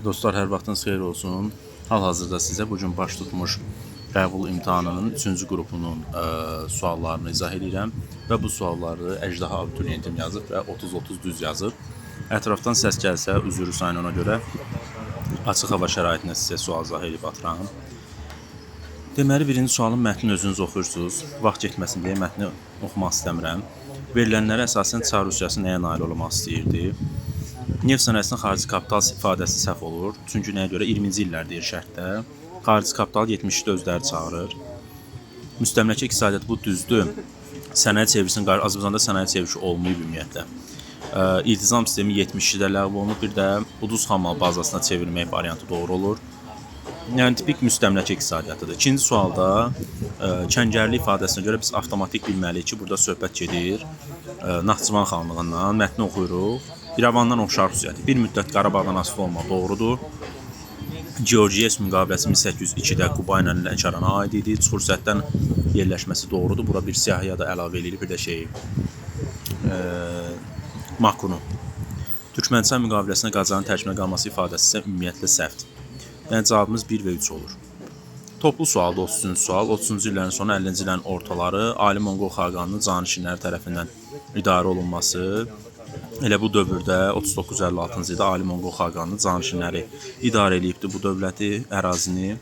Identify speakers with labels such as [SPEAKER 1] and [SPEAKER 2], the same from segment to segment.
[SPEAKER 1] Dostlar, hər vaxtınız xeyir olsun. Hal-hazırda sizə bu gün baş tutmuş qəbul imtahanının 3-cü qrupunun suallarını izah edirəm və bu sualları Əjdaha abituriyentim yazıb və 30-30 düz yazıb. Ətrafdan səs gəlsə, üzr sayın, ona görə açıq hava şəraitində sizə sual izah edib atıram. Deməli, birinci sualın mətnini özünüz oxuyursunuz. Vaxt getməsin deyə mətni oxumaq istəmirəm. Verilənlərə əsasən Çar Rusiyası nəyə nail olmaq istəyirdi? Neft sənayesinin xarici kapital ifadəsi səhv olur. Çünki nəyə görə? 20-ci illər deyir şərtdə. Xarici kapital 72-də özləri çağırır. Müstəmləkə iqtisadiyyat, bu düzdür. Sənaye çevrisinin Azərbaycanda sənaye çevrisi olmayıb ümumiyyətlə. İltizam sistemi 72-də ləğv olunub, bir də ucuz xammal bazasına çevirmək variantı doğru olur. Yəni tipik müstəmləkə iqtisadiyyatıdır. İkinci sualda kəngərli ifadəsinə görə biz avtomatik bilməliyik ki, burada söhbət gedir Naxçıvan xanlığından. Mətni oxuyuruq. İrəvandan oxşar xüsusiyyəti. Bir müddət Qarabağdan asılı olma doğrudur. Georgiyev müqaviləsi 1802-də Quba ilə Lənkərana aid idi. Çuxursəddən yerləşməsi doğrudur. Bura bir siyahıya da əlavə eləyirik, bir də şey Makunu. Türkmənistan müqaviləsinə Qacarın tərkibində qalması ifadəsi isə ümumiyyətlə səhvdir. Yəni cavabımız 1 və 3 olur. Toplu sualdır 33-cü sual. 30-cu illərin sonu, 50-ci illərin ortaları Ali Monqol xaqanının canişinləri tərəfindən idarə olunması. Elə bu dövrdə 39-56-cı ildə Ali Monqol xaqanının canişinləri idarə eləyibdi bu dövləti, ərazini.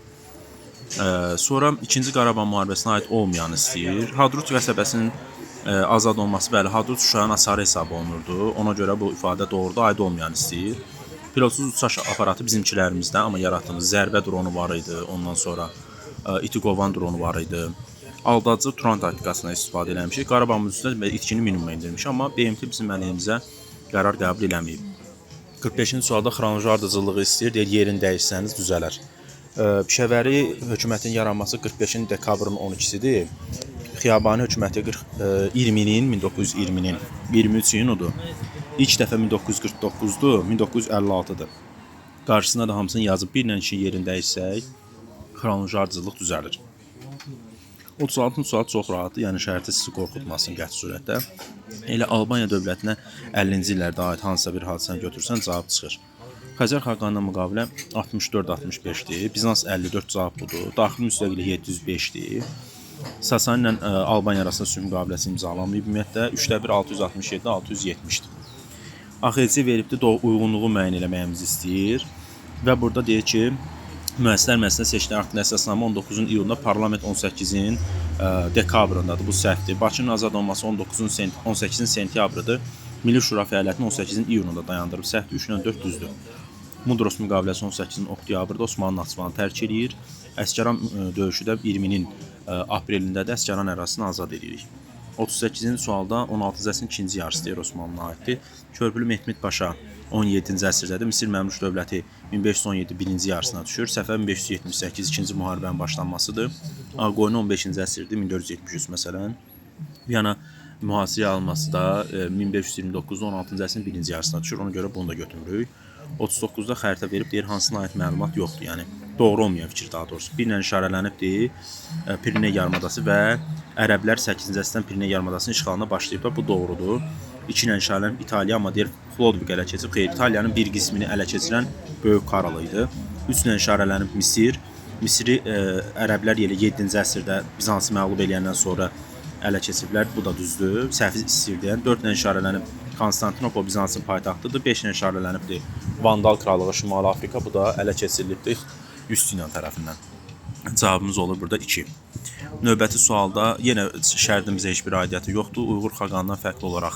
[SPEAKER 1] Sonra 2-ci Qarabağ müharibəsinə aid olmayanı istəyir. Hadrut qəsəbəsinin azad olması, bəli, Hadrut Şuşanın açarı hesab olunurdu. Ona görə bu ifadə doğrudur, aid olmayanı istəyir. Pilotsuz uçuş aparatı bizimkilərimizdə, amma yaratdığımız zərbə dronu var idi. Ondan sonra iti qovan dronu var idi. Aldadıcı Turan taktikasına istifadə eləmişik. Qarabağ mövzusunda itkini minimuma endirmişik, amma BMT bizim əleyhimizə qərar qəbul eləməyib. 45-ci sualda xronoloji ardıcıllığı istəyir. Deyir, yerini dəyişsəniz düzələr. Pişəvəri hökumətinin yaranması 45-in dekabrın 12-sidir. Xiyabani hökuməti 40, 20-nin 1920-nin 23 iyunudur. İlk dəfə 1949-dur, 1956-dır. Qarşısına da hamısını yazıb bir ilə ikinin yerini dəyişsək, xronoloji ardıcıllıq düzəlir. 36-cı sual çox rahatdır, yəni şərti sizi qorxutmasın qəti surətdə. Elə Albaniya dövlətinə 50-ci illərdə aid hansısa bir hadisəni götürsən, cavab çıxır. Xəzər xaqanına müqavilə 64-65-dir. Bizans 54, cavab budur. Daxili müstəqillik 705-dir. Sasani ilə Albaniya arasında sülh müqaviləsi imzalanmayıb ümumiyyətlə. 3də 1 667 670-dir. AXC veribdir, uyğunluğu müəyyən eləməyimizi istəyir. Və burada deyir ki, Müəssisələr Məclisinə seçkilər haqqında əsasnamə 19-un iyununda, parlament 18-in dekabrındadır. Bu səhvdir. Bakının azad olması 19-un 18-in sentyabrıdır. Milli Şura fəaliyyətini 18-in iyununda dayandırıb. Səhvdir. 3 ilə 4 düzdür. Mudros müqaviləsi 18-in oktyabrda, Osmanlı Naxçıvanı tərk eləyir. Əsgəran döyüşü də 20-nin aprelindədir. Əsgəran ərazisini azad edirik. 38-ci sualda 16-cı əsrin ikinci yarısı deyir, Osmanlıya aiddir. Körpülü Mehmet Paşa 17-ci əsrdədir. Misir Məmluk dövləti 1517 birinci yarısına düşür. Səfəvi 1578, ikinci müharibənin başlanmasıdır. Ağqoyunlu 15-ci əsrdir, 1473 məsələn. Viyana mühasirəyə alınması da 1529-da 16-cı əsrin birinci yarısına düşür. Ona görə bunu da götürmürük. 39-da xəritə verib deyir, hansına aid məlumat yoxdur. Yəni doğru olmayan fikir daha doğrusu. Bir ilə işarələnibdir Piriney yarımadası və ərəblər 8-ci əsrdən Piriney yarımadasının işğalına başlayıblar. Bu doğrudur. 2 ilə işarələnib İtaliya, amma deyir Xlodvig ələ keçib. Xeyr, İtaliyanın bir qismini ələ keçirən Böyük Karl idi. 3 ilə işarələnib Misir. Misri ərəblər elə 7-ci əsrdə Bizansı məğlub eləyəndən sonra ələ keçiblər. Bu da düzdür. Səhvi istəyir deyən. 4 ilə işarələnib Konstantinopol Bizansın paytaxtıdır. 5 ilə işarələnibdir Vandal krallığı Şimali Afrika. Bu da ələ keçirilibdir Justinian tərəfindən. Cavabımız olur burada 2. Növbəti sualda yenə şərtimizə heç bir aidiyyəti yoxdur. Uyğur xaqanından fərqli olaraq,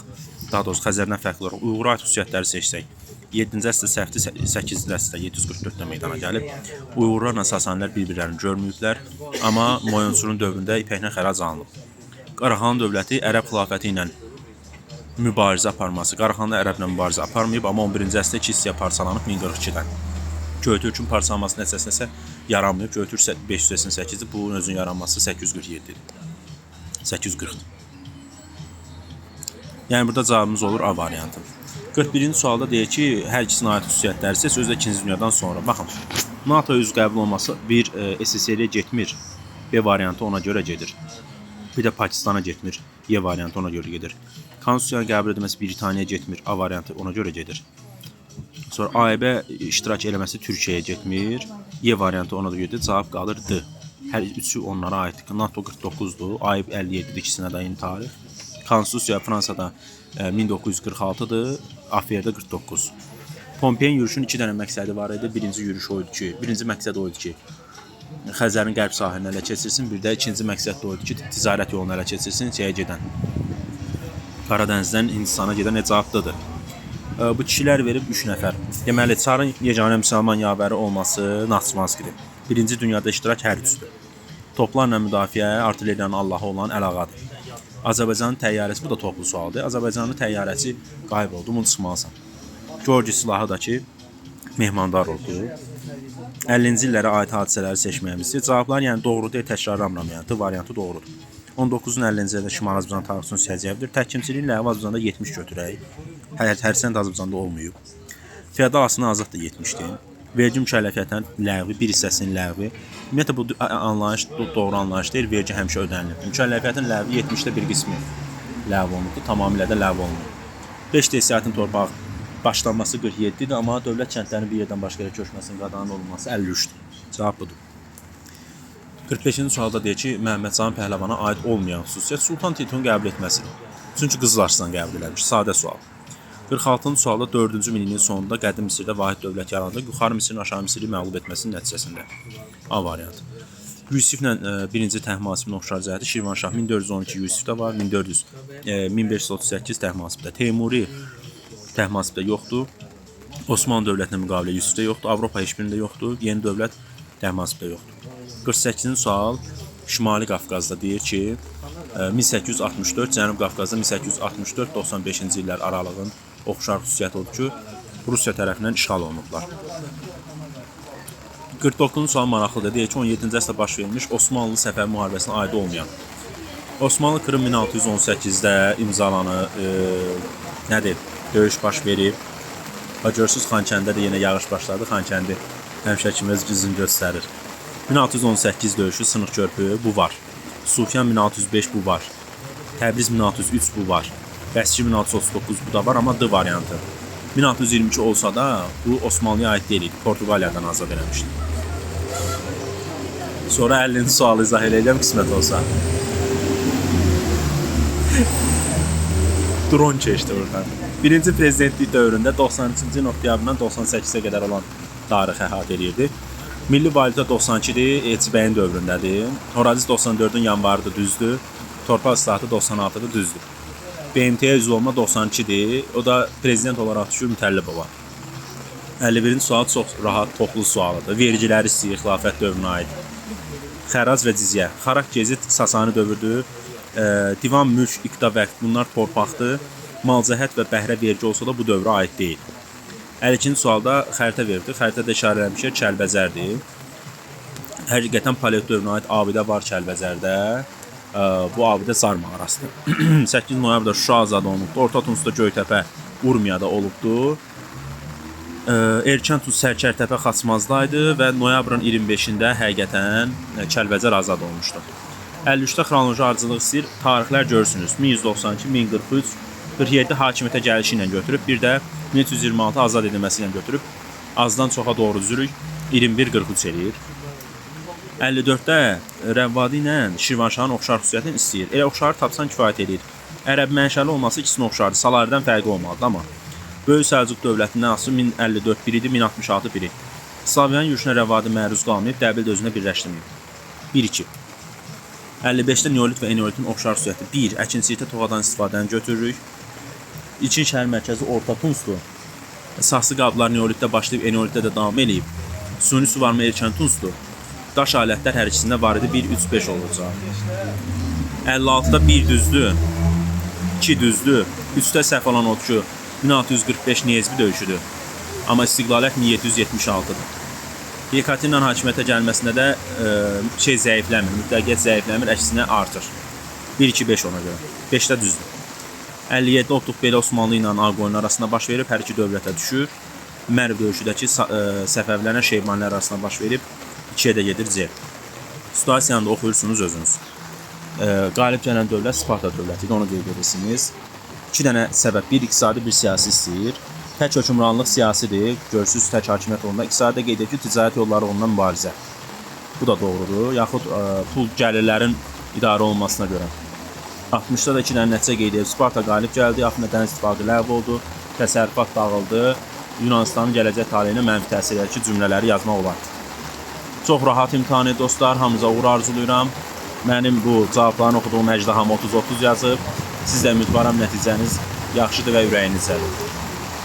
[SPEAKER 1] daha doğrusu Xəzərdən fərqli olaraq Uyğura aid xüsusiyyətləri seçsək. 7-ci əsrdə səhvdir, 8-ci əsrdə 744-də meydana gəlib. Uyğurlarla Sasanilər bir-birlərini görməyiblər, amma Moyonsurun dövründə ipəklə xərac alınıb. Qaraxan dövləti ərəb xilafəti ilə mübarizə aparması. Qaraxanlı ərəblə mübarizə aparmayıb, amma 11-ci əsrdə iki hissəyə parçalanıb 1042-dən. Göytürkün parçalanması nəticəsində isə yaranmayıb. Göytürk 588-dir. Bunun özünün yaranması 847-dir. 840-dır. Yəni burada cavabımız olur A variantı. 41-ci sualda deyir ki, hər ikisinə aid xüsusiyyətləri isə özü də 2-ci dünyadan sonra. Baxın, NATO üzv qəbul olması bir SSR-yə getmir. B variantı ona görə gedir. Bir də Pakistana getmir. Y variantı ona görə gedir. Konstitusiyanın qəbul edilməsi Britaniyaya getmir. A variantı ona görə gedir. Sonra AİB-ə iştirak eləməsi Türkiyəyə getmir. Y variantı ona da gedir. Cavab qalır D. Hər üçü onlara aiddir. NATO 49-dur, AİB 57-dir, ikisinə də eyni tarix. Konstitusiya Fransada 1946-dır, AFR-də 49. Pompeyin yürüşünün iki dənə məqsədi var idi. Birinci yürüş o idi ki, birinci məqsəd o idi ki, Xəzərin qərb sahilini ələ keçirsin. Bir də ikinci məqsəd də o idi ki, ticarət yolunu ələ keçirsin, şeyə gedən. Qaradənizdən Hindistana gedən cavablıdır. Bu kişilər verib 3 nəfər. Deməli, çarın yeganə müsəlman yavəri olması Naxçıvanskidir. Birinci dünyada iştirak hər üçüdür. Toplarla müdafiə artilleriyanın Allaha olan əlaqədir. Azərbaycanın təyyarəsi, bu da toplu sualdır. Azərbaycanın təyyarəsi qayıb oldu, bunu çıxmalısan. Georgi silahı da ki, Mehmandar oldu. 50-ci illərə aid hadisələri seçməyimiz. Cavablar yəni doğru deyil, təkrarlamıram yəni. D variantı doğrudur. 19-un 50-ci ildə Şimali Azərbaycan tarixçisinin səciyyəvidir. Təhkimçiliyin ləğvi Azərbaycanda 70 götürək. Hərsənd Azərbaycanda olmayıb. Feodal aslında azad da 70-dir. Vergi mükəlləfiyyətinin ləğvi, bir hissəsinin ləğvi. Ümumiyyətlə bu anlayış doğru anlayış deyil, vergi həmişə ödənilir. Mükəlləfiyyətin ləğvi 70-də bir qismi ləğv olunubdur, tamamilə də ləğv olunub. 5 desiyatin torpaq başlanması 47-dir, amma dövlət kəndlərinin bir yerdən başqa yerə köçməsinin qadağan olunması 53-dür. Cavab budur. 45-ci sualda deyir ki, Məhəmməd Cahan Pəhləvana aid olmayan xüsusiyyət Sultan titulunu qəbul etməsidir. Çünki Qızıl Arslan qəbul eləmiş. Sadə sual. 46-cı sualda 4-cü minilliyin sonunda Qədim Misirdə vahid dövlət yarandı. Yuxarı Misirin aşağı Misiri məğlub etməsinin nəticəsində. A variantı. Yusiflə birinci Təhmasibin oxşar cəhəti Şirvanşah 1412 Yusifdə var, 1538 Təhmasibdə. Teymuri Təhmasibdə yoxdur. Osmanlı dövlətinə müqavilə Yusifdə yoxdur. Avropa heç birində yoxdur. Yeni dövlət Təhmasibdə yoxdur. 48-ci sual Şimali Qafqazda deyir ki, 1864 Cənub Qafqazda 1864-95-ci illər aralığın oxşar xüsusiyyəti odur ki, Rusiya tərəfindən işğal olunublar. 49-cu sual maraqlıdır. Deyir ki, 17-ci əsrdə baş vermiş Osmanlı Səfəvi müharibəsinə aid olmayan. Osmanlı Krım 1618-də imzalanı nədir? Döyüş baş verib. Və görürsüz Xankəndidə də yenə yağış başladı. Xankəndi həmişə kimi öz gücünü göstərir. 1618 döyüşü Sınıq körpü bu var. Sufyan 1605 bu var. Təbriz 1603 bu var. Bəsçi 1639 bu da var, amma D variantı. 1622 olsa da bu Osmanlıya aid deyil idi. Portuqaliyadan azad eləmişdi. Sonra 50-ci sualı izah eləyəcəm qismət olsa. Dron keçdi buradan. Birinci prezidentlik dövründə 93-cü ilin oktyabrından 98-ə qədər olan tarix əhatə eləyirdi. Milli valyuta 92-dir, Elçibəyin dövründədir. Horadiz 94-ün yanvarıdır, düzdür. Torpaq islahatı 96-dır, düzdür. BMT-yə üzv olma 92-dir. O da prezident olaraq düşür Mütəllibova. 51-ci sual çox rahat, toplu sualıdır. Vergiləri istəyir xilafət dövrünə aid. Xərac və cizyə. Xarak Gezid Sasani dövrüdür. Divan mülk, iqta vəqf bunlar torpaqdır. Malcəhət və bəhrə vergi olsa da bu dövrə aid deyil. 52-ci sualda xəritə veribdir. Xəritədə işarələnmiş yer Kəlbəcərdir. Həqiqətən paleolit dövrünə aid abidə var Kəlbəcərdə. Bu abidə Zar mağarasıdır. 8 noyabrda Şuşa azad olunubdur. Orta Tunusda Göytəpə Urmiyada olubdur. Erkən Tuz Sərkərtəpə Xaçmazda idi və noyabrın 25-də həqiqətən Kəlbəcər azad olmuşdu. 53-də xronoloji ardıcıllıq istəyir. Tarixlər görürsünüz. 1192, 1043, 47 hakimiyyətə gəlişi ilə götürüb, bir də 1326 azad edilməsi ilə götürüb. Azdan çoxa doğru düzürük. 21-43 eləyir. 54-də Rəvvadi ilə Şirvanşahın oxşar xüsusiyyətini istəyir. Elə oxşarı tapsan kifayət eləyir. Ərəb mənşəli olması ikisinin oxşardır. Salaridən fərqi olmalıdır amma Böyük Səlcuq dövlətindən asılı 1054 biri idi, 1066 biri. Slavyan yürüşünə Rəvvadi məruz qalmayıb, Dəbil də özünə birləşdirməyib. 1-2. 55-də neolit və eneolitin oxşar xüsusiyyəti. 1. Əkinçilikdə toğadan istifadəni götürürük. İlkin şəhər mərkəzi Orta Tunsdur. Saxsı qablar neolitdə başlayıb eneolitdə də davam eləyib. Suni suvarma erkən Tunsdur. Daş alətlər hər ikisində var idi. 1, 3, 5 olacaq. 56-da 1 düzdür. 2 düzdür. 3-də səhv olan odur ki, 1645 Niyezbi döyüşüdür. Amma istiqlaliyyət 1776-dır. Yekaterinanın hakimiyyətə gəlməsində də şey zəifləmir, mütləqiyyət zəifləmir, əksinə artır. 1, 2, 5 ona görə. 5-də düzdür. 57 Otluq belə Osmanlı ilə Ağqoyunlu arasında baş verib, hər iki dövlətə düşür. Mərv döyüşüdəki Səfəvilərlə Şeybanilər arasında baş verib, 2-yə də gedir C. Situasiyanı da oxuyursunuz özünüz. Qalib gələn dövlət Sparta dövləti idi, onu qeyd edirsiniz. İki dənə səbəb, bir iqtisadi, bir siyasi istəyir. Tək hökmranlıq siyasidir. Görürsüz, tək hakimiyyət uğrunda. İqtisadi qeyd edir ki, ticarət yolları uğrunda mübarizə. Bu da doğrudur. Yaxud pul gəlirlərin idarə olunmasına görə. 60-da da 2 dənə nəticə qeyd edib. Sparta qalib gəldi, Afina Dəniz İttifaqı ləğv oldu, təsərrüfat dağıldı. Yunanistanın gələcək taleyinə mənfi təsir edir ki, cümlələri yazmaq olar. Çox rahat imtahan idi dostlar. Hamınıza uğur arzulayıram. Mənim bu cavablarını oxuduğum əjdaham 30-30 yazıb. Siz də ümidvaram nəticəniz yaxşıdır və ürəyinizdədir.